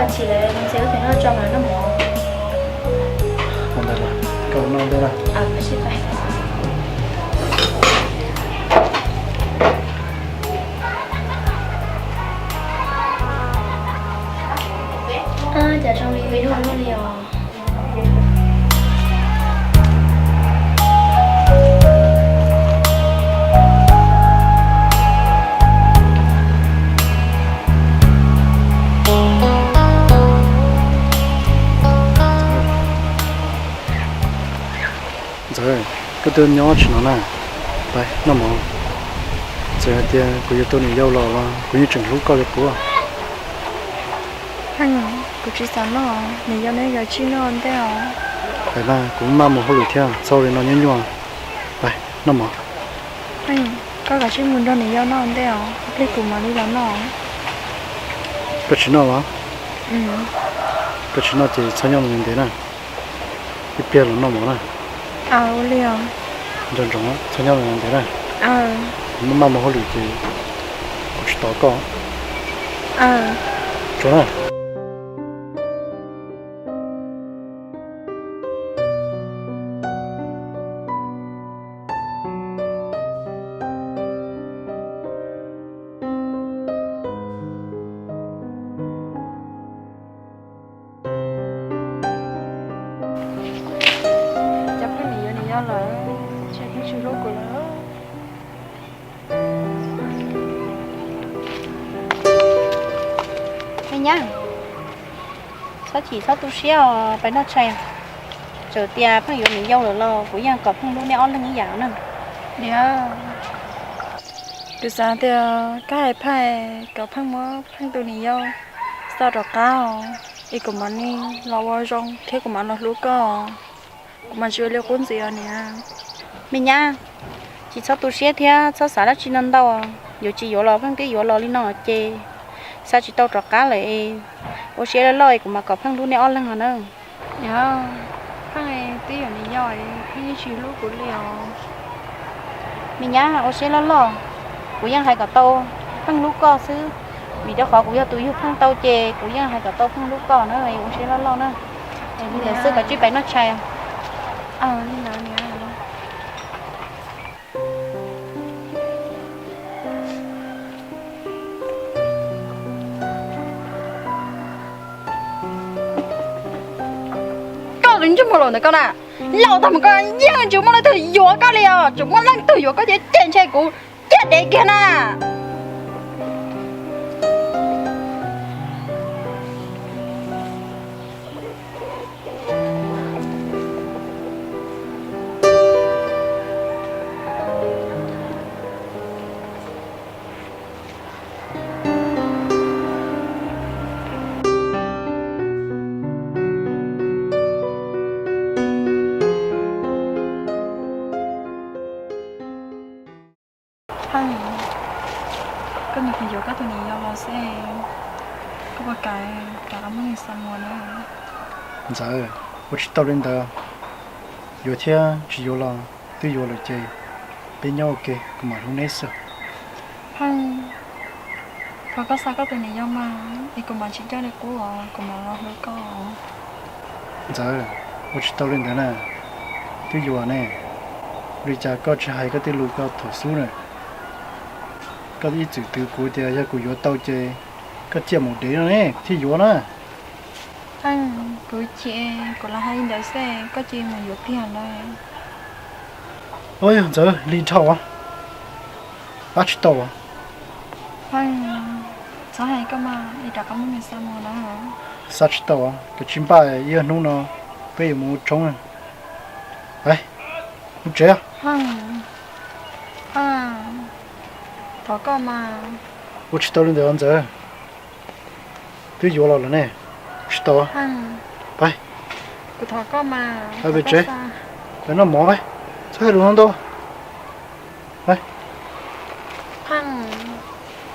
Tsis lawm, ntxiv ub tsis noj tso mas noj mov. Ua ntawd los koj noj ntej na. Cas zoo li ib lub no li os. Ntxawm, koj twb nyob tsis no na. Pais noj mov. Txawm hais tias kuv yuav tau niam yau los los kuv yeej tseem hlub koj li qub. Pheej, kuv tsis xav noj, niam yau neb kav tsij noj ntej os. Pais mas, kuv maj mus hauj lwm thiab, txhob ua li no nyuaj nyuaj. Pais noj mov. Pheej, koj kav tsij mus nrog niam yau noj ntej os, ib pliag kuv mam li los noj. Koj tsis noj los? Koj tsis noj ces txhob nyob mus ntev na. Ib pliag los noj mov na. Ua li os. Nco ntsoov txhob nyob mus ntev na. Kuv maj maj mus hauj lwm ces kuv tsis tos koj. Tsuav na. Cov pheej niam yuav niam yau lawm, ntshe pheej tsis hlub kuv lawm. Me nyab, txhob chim txhob tu siab os, pais noj tshais. Txawm tias pheej yuav niam yau lawm los kuv yeej kom pheej hlub nej ob leeg ib yam na. Niam, kuv xav tias koj hais pheej kom pheej muab pheej tus niam yau xa rov qab os, es kuv mam li los ua zoo thiab kuv mam los hlub koj. Kuv mam tsis ua li qub ntxiv os niam. Me nyab, tsis txhob tu siab thiab txhob xav dab tsi ntau ntau. Yuav tsis yuav los pheej twb yuav los li no ces xa tsis tau rov qab lawm es ua siab loj loj es kuv mam kom pheej hlub nej ob leeg os na. Pheej twb yuav niam yau, pheej yeej tsis hlub kuv li os. Me nyab, ua siab loj loj, kuv yeej hais kom tau pheej hlub koj xwb, vim rau qhov kuv yog tus yug pheej tau ces kuv yeej hais kom tau pheej hlub koj na, ua siab loj loj na. Li ntawd xwb, koj tsij pais noj tshais. Li ntawd niam. Koj tus ntsej muag laus ntawd koj na, laus tag mus koj yeej tsis muaj leej twg yuav koj li os, tsuas muaj leej twg yuav koj ces cem ntshe kuv ciaj dev kiag na. Pheej, koj nyiam yuav koj tus niam yau los xwb, koj puas kam rov qab muab nws xa mus na? Ntxawm, ua tsis tau li ntawd. Yuav thiab tsis yuav los twb yuav lawm ces peb nyob ua ke, kuv mam hlub neb xwb. Pheej, thov koj xa koj tus niam yau mas, es kuv mam tsis coj li qub os, kuv mam los hlub koj. Ntxawm, ua tsis tau li ntawd na. Twb yuav ne, ua li cas koj tsis hais koj tej lus koj thaum xub na? Koj ib txwm twv kuv tias yog kuv yuav tau ces koj ciaj mus dev no ne thiaj yuav na. Pheej, kuv ces kuv los hais li ntawd xwb, koj cia mus yuav tiag ntawd. Ua yog Ntxawm, li dhau, pab tsis tau. Pheej, txhob hais koj mas, es rov qab muab nws xa mus na. Xa tsis tau, koj tsis npaj, ib hnub no peb yuav mus ua tshoob. Pais, mus tsev. Pheej, thov koj mas. Ua tsis tau li ntawd Ntxawm. Twb yuav los lawm ne. Tsis tau. Pais, kuv thov koj mas, pais pem tsev, pais noj mov, pais, txhob hais lus ntau.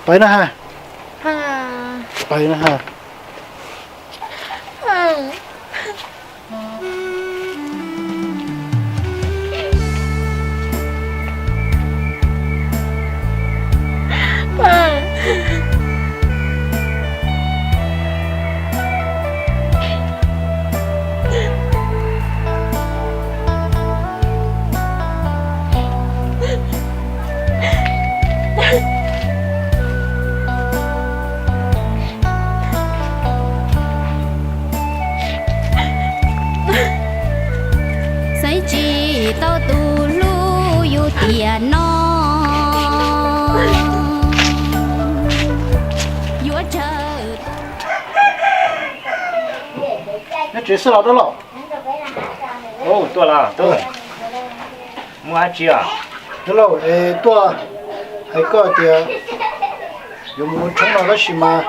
Pais na ha. Pais na ha. Tsev xwb los dab laug? Tuaj los, muaj dab tsi os? Dab laug, es tuaj hais koj tias yuav mus ua tshoob no tab sis mas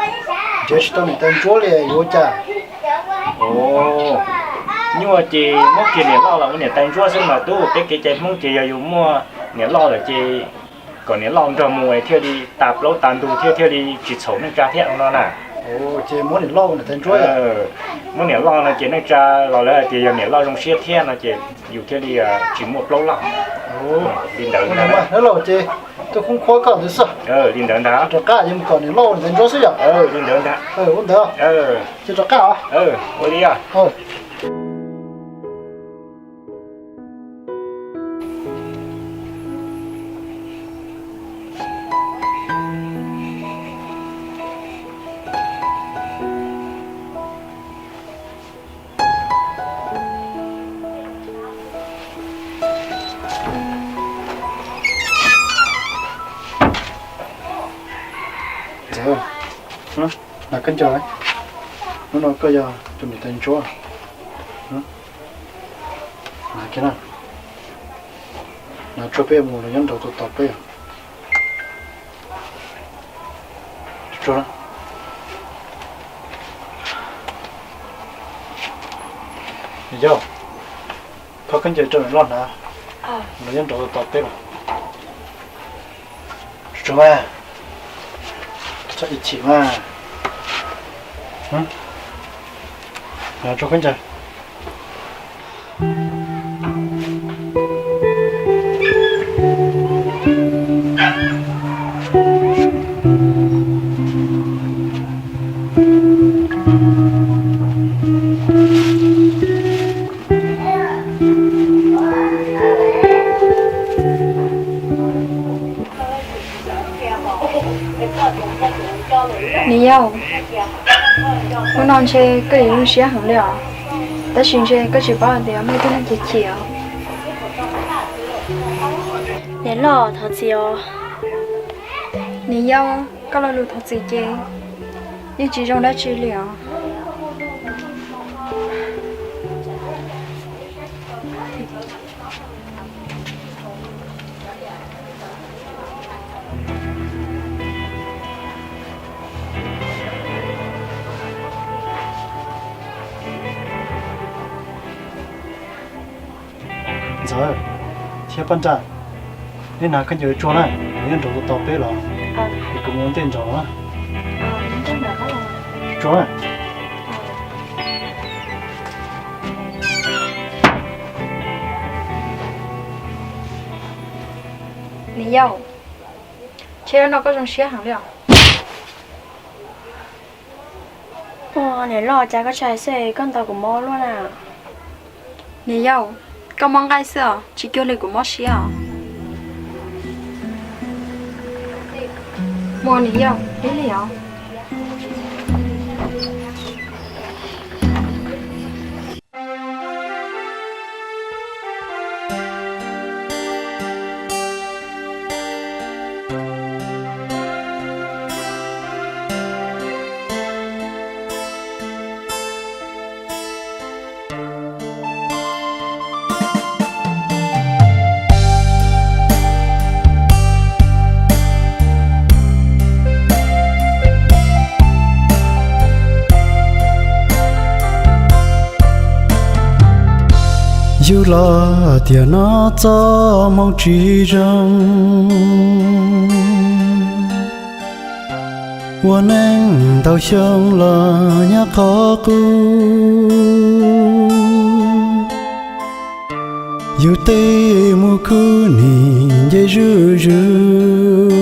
nrhiav tsis tau niam tais ntsuab li yuav ua cas? Nyuaj ces muab kiag niam loj los ua niam tais ntsuab xwb mas tub, peb kev cai Hmoob ces yog yus muaj niam loj lawm ces kom niam loj nrog mus thiaj li tas plaub tas ntug thiab thiaj li tsis txhaum neej tsa thiab no na. Ces muab niam loj ua niam tais ntsuab. Muab niam loj no ces neej tsa los lawv hais tias yog niam loj zoo siab thiab no ces yus thiaj li tsis muaj plaub loj. Li ntawd ntag. Dab laug ces tuaj khoob khuab koj ntawd xwb. Li ntawd ntag. Rov qab yuav mus kom niam loj ua niam tais ntsuab xwb yom? Li ntawd ntag. Ua ntawd ces rov qab os. Ua li os. Ntxawm, hnav khaub ncaws, hnub no koj yog tus niam tais ntsuab. Hnav kiag na, hnav tsuag peb mus los nyob nraud tos tos peb. Yog, khob khaub ncaws rau niam loj hnav, los nyob nraud tos peb los. Tsuag mas, txhob ib chim mas. Hnav tsuag khaub ncaws. Niam yau, hnub no ntshe koj yuav zoo siab heev li os, tab sis ntshe koj tsis paub hais tias muaj ib tug neeg chim chim os. Niam loj thov txim os. Niam yau, koj lo lus thov txim ces yeej tsis zoo dab tsi li os. Ntxawm, thiab Paj Nra, neb hnav khaub ncaws tsuag na, neb nyob nraud tos peb los, es kuv mus ua ntej nraud na. Tsuag na. Niam yau, ntshe no koj zoo siab heev li os. Ua niam loj, cas koj tsis hais xwb, koj ntaus kuv mob luaj na. Niam yau, koj mob nqaij xwb os, tsis cuag li kuv mob siab os. Ua niam yau, ib li os. Yug los tiam no txoj hmoo tsis zoo, ua neej ntau xyoo los nyob qhov qub. Yug tej mus khwb nim nce zuj zus,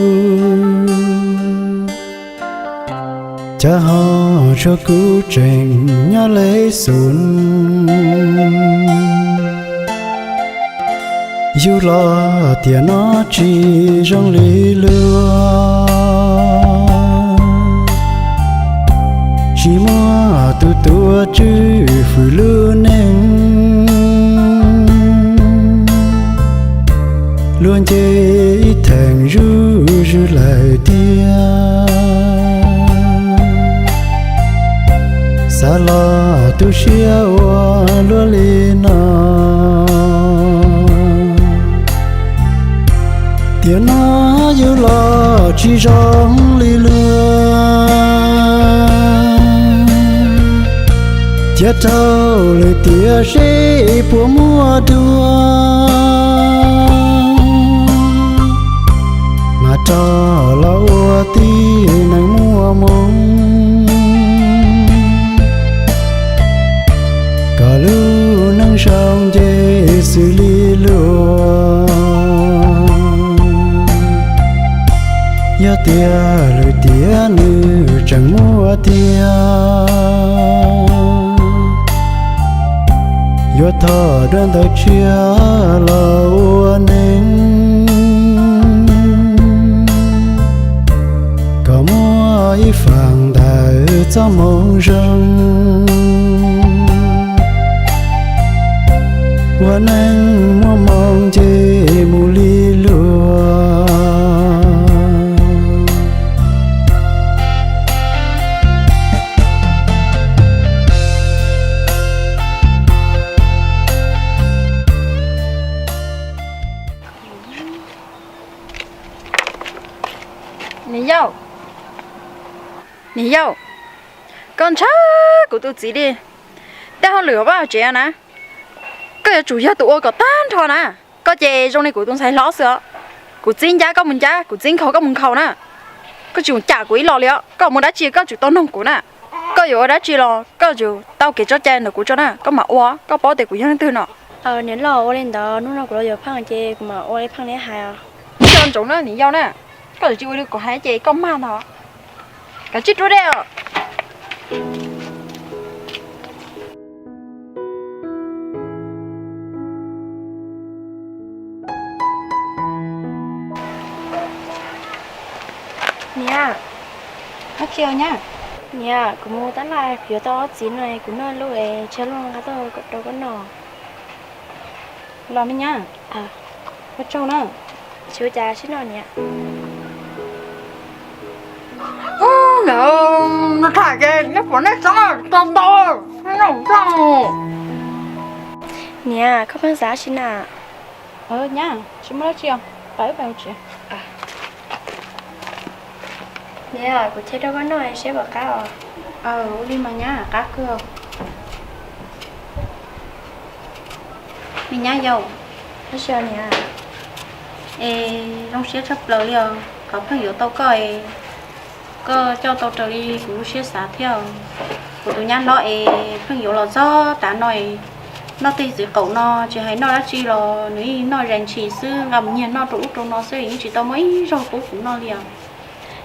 cas ho tshuav kuv tseem nyob lej xun. Yug los tiam no tsis zoo li luag, tsis muaj tus tuav tswj hwm lub neej. Luag nce ib theem zuj zus lawm tiag. Tab los tu siab ua luaj li no, tiam no yus los tsis zoo li luag. Cia raug lwm tiam seb puas muaj dua, mas rov los ua tib neeg muaj hmoo. Kom lub neej zoo nce xws li luag. Yog tias lwm tiam nws tseem muaj tiag, yuav thov dua ntawv tshiab los ua neej, kom muaj ib faam ntawm txoj moo zoo. Ua neej muaj hmoo nce mus li luag. Niam yau, niam yau, koj ntshaw kuv tus txiv li. Tej hauj lwm hauv vaj hauv tsev na, koj yuav tsum yog tus ua kom tag nrho na. Koj ces zoo li kuv tus ntxhais hlob xwb os. Kuv txib ncab koj mus ncab, kuv txib nkhaus koj mus nkhaus na. Koj tsis mus cam kuv ib los li os. Koj mus dab tsi koj tsum tau noog kuv na. Koj yuav ua dab tsi los koj tsum tau kev tso cai ntawm kuv tso na, koj mam ua, koj paub tias kuv yog leej twg no. Niam loj, ua li ntawd hnub no kuv los yuav pheej ces kuv mam ua li pheej neb hais os. Nco ntsoov na niam yau na, koj tsis ua li kuv hais ces koj mag ntag. Kav tsij rub dej os. Niam, niam, kuv mus tab laj kuv yuav tau ob txiv no, kuv noj lub es tsha luaj nqa tuaj rau koj noj. Los me nyab, ua tsaug na. Tsis ua cas, sib noj niam. Ub, nws tham ces nej puas nej txob tau ntau, noj txog. Niam, koj pheej xav dab tsi na? Nyab, tsis muaj dab tsi os, pab wb pais ua tsev. Niam, kuv cia rau koj noj seb puas qab os. Ua li mas nyab, qab kawg. Me nyab yau, es zoo siab tshaj plaws li os, qhov pheej yuav tau koj es koj coj tau raws li kuv lub siab xav thiab. Kuv tus nyab hlob es pheej yuav los txog tav no es noj tej txiv qaum no tsis hais noj dab tsi los nws yeej noj zais ntshis xwb, nqa mus nyiag noj rau ub rau no xwb, yeej tsis tau muaj ib zaug pub kuv noj li os.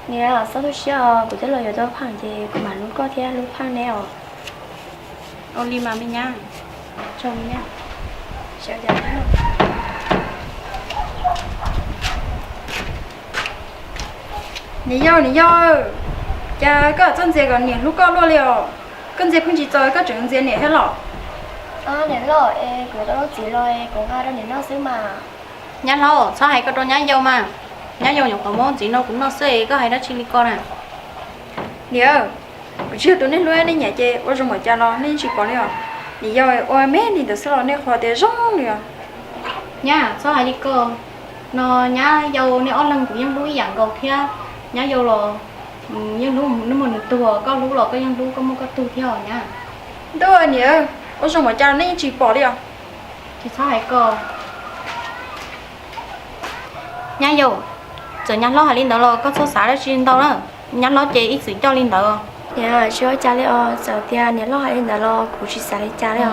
Niam, txhob tu siab os, kuv twb los yuav tau pheej ces kuv mam hlub koj thiab hlub pheej neb os. Ua li mas me nyab. Niam yau, niam yau, cas koj txawj ntxias kom niam hlub koj luaj li os? Koj ntxias pheej tsis txaus koj tseem ntxias niam thiab los? Niam loj, es kuv tau lub txiv los es kuv nqa rau niam noj xwb mas. Nyab hlob, txhob hais ko rau nyab yau mas. Nyab yau nyuam qhuav muab ntxiv no kuv noj xwb es koj hais dab tsi li ko na? Niam, kuv tsis yog tus nej hlub, nej nyiam ces ua zoo npaum cas los nej yeej tsis pom li os. Niam yau ua me li ntawd xwb los nej qhuas tias zoo li os. Nyab, txhob hais li ko. No nyab yau nej ob leeg kuv yeej hlub ib yam nkaus thiab. Nyab yau los yeej hlub, nws muaj nws tug, koj hlub los koj yeej hlub, koj muaj koj tug thiab nyab. Ntuj, niam, ua zoo npaum cas los nej yeej tsis pom li os. Tsis txhob hais ko. Nyab yau, txawm nyab hlob hais li ntawd los koj txhob xav dab tsi ntau na. Nyab hlob ces ib txwm coj li ntawd. Niam, tsis ua cas li os, txawm tias niam loj hais li ntawd los kuv tsis xav li cas li os.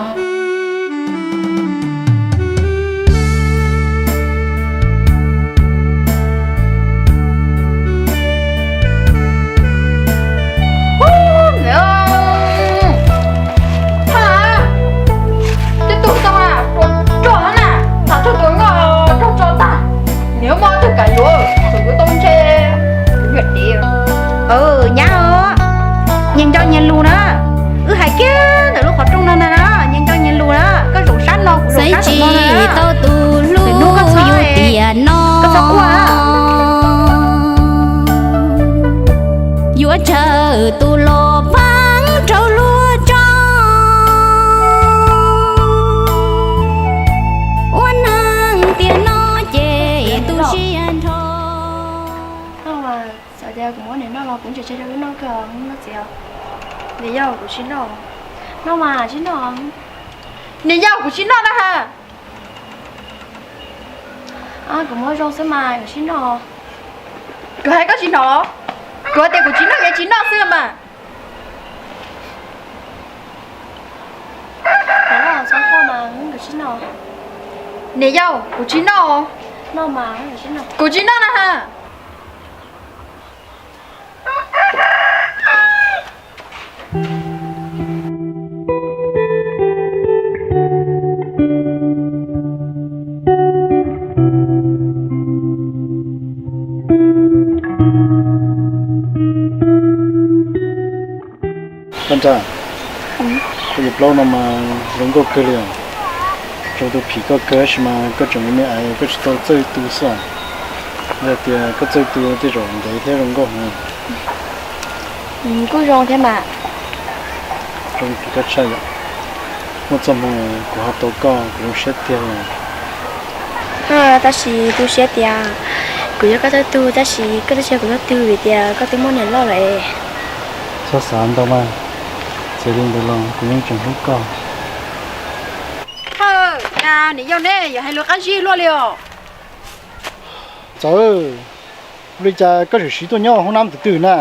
Tej tug tau rog na, tham tug tus nkauj rog tso tag, niam muaj twg kam yuav, txawm yuav tau ntse, yuav div. Nyab os, nyias nco nyias lus na. Wb hais kiag ntawm lub qhov rooj no na, nyias nco nyias lus na. Koj zaum sab no, kuv zaum sab no na. Tau tus hlub yus tiam no, koj txhob quaj na. Yuav tsawg tus los pab rau luag tso Niam yau, kuv tsis noj. Noj mas, tsis noj. Niam yau, kuv tsis noj na ha. Kuv muab zoo xwb mas, kuv tsis noj. Kuv hais koj tsis hnov los? Kuv hais tias kuv tsis noj ces tsis noj xwb mas. Kuv tsis noj. Niam yau, kuv tsis noj. Kuv tsis noj na ha. Paj Nra, koj yawg plaub no mas zoo nkauj kawg li os. Zoo tus phim koj kawg tab sis mas koj tseem me me aiv koj tsis tau txawj tu xwb. Yog tias koj txawj tu tej zaum ntev thiab zoo nkauj heev. Kuj zoo thiab mas. Zoo phim koj tshaj yom. Muaj txoj hmoo kuv ho tau koj kuv zoo siab tiag li. Tab sis tu siab tias kuv yog koj thawj tug tab sis koj twb tsis yog kuv thawj tug vim tias koj twb muaj niam loj lawm. Txhob xav ntau mas, txawm li ntawd los kuv yeej tseem hlub koj. Cas niam yau ne yog hais lus qab zib luaj li os. Txawm, ua li cas koj tseem siv tuaj nyob hoob nab twg twg na?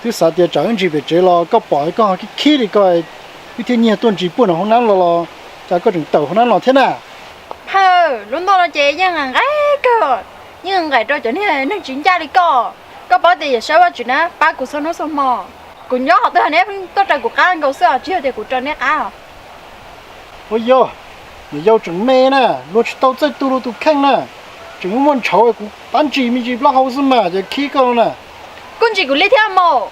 Twb xav tias tsam wb ntsis pem tsev los koj pom koj khib khib li ko, wb thiaj nyiag tuaj ntsis puag nram hoob nab los los cas koj tseem tawm hoob nab los thiab na? Phawj, lub ntuj no ces yeej nqaim kawg, yeej nqaim rau cov niag neeg tsis ncaj li koj. Koj paub tias yawm saub Vajtswv na pab kuv txhua hnub txhua hmo. Kuv nyob qhov twg neb tuaj raws kuv qab nkaus xwb os, tsis yog tias kuv raws neb qab os. Ua yog, niam yau tseem me na, luag tsis tau txawj tu luag tus kheej na. Tseem muaj ntshav kuv pab ntsis me ntsis plaub hau xwb mas ces khib koj na. Koj ntsis kuv li thiab mas.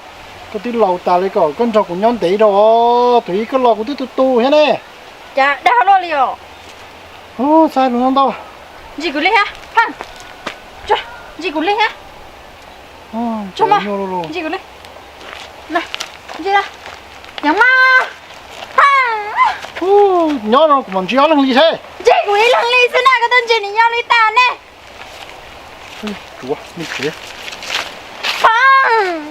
Koj twb laus tas li ko koj nrog kuv nyob ntev rau, thaum ub koj los kuv twb tu tu thiab ne. Cas dag luaj li os. Txhob hais lus ntau. Ntsis kuv li thiab, ntsis kuv li thiab. Ntsis kuv li. Ntsis, nyob no kuv mam ntsis ob leeg li thiab. Ntsis kuv ib leeg li xwb na, koj tuaj ntsis niam yau li tas ne. Tsuav, pab.